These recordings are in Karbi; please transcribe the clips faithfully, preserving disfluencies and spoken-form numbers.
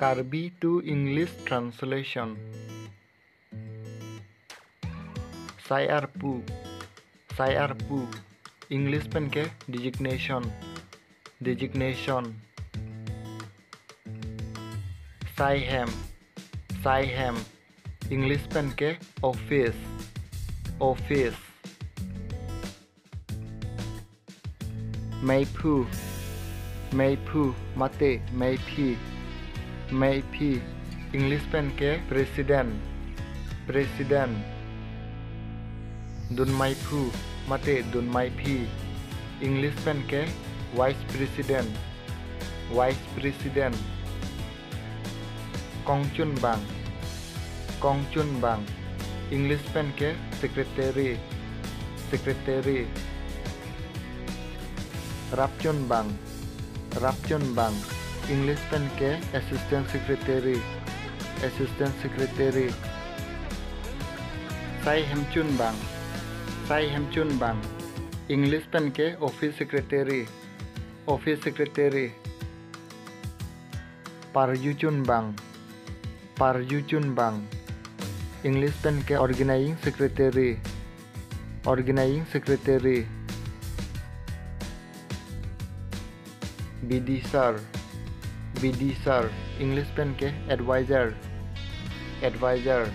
Karbi to English translation. Sai arpu, sai arpu, English pen ke designation, designation. Sai hem, sai hem, English pen ke office, office. Meiphu, meiphu, mate meiphi, meiphi, English pen ke president, president. Dunmeiphu, mate dunmeiphi, English pen ke vice president, vice president. Kongchunbang, kongchunbang, English pen ke secretary, secretary. Rapchunbang, rapchunbang, English pen ke assistant secretary, assistant secretary. Sai hemchunbang, sai hemchunbang, English pen ke office secretary, office secretary. Parjuchunbang, parjuchunbang, English pen ke organizing secretary, organizing secretary. Bidisar, bidisar, English pen ke advisor, advisor.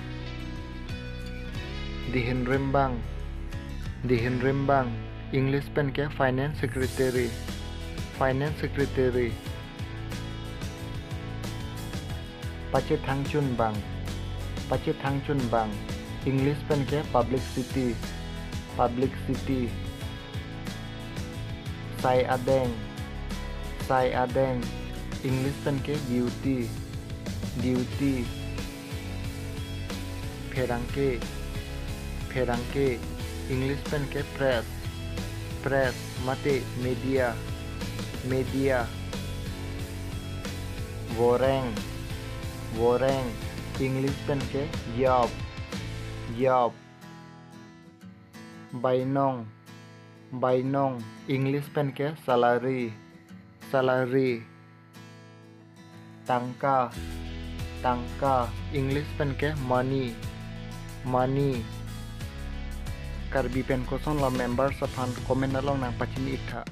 Dihinrimbang, dihinrimbang, English pen ke finance secretary, finance secretary. Pachethangchunbang, pachethangchunbang, English pen ke publicity, publicity. Sai adeng, sai adeng, English pen ke duty, duty. Pherangke, pherangke, English pen ke press, press, mate media, media. Voreng, voreng, English pen ke job, job. Bainong, bainong, English pen ke salary, salary. Tangka, tangka, English pen ke money, money. Karbi pen kosonlo members aphan comment along nangpachini iktha.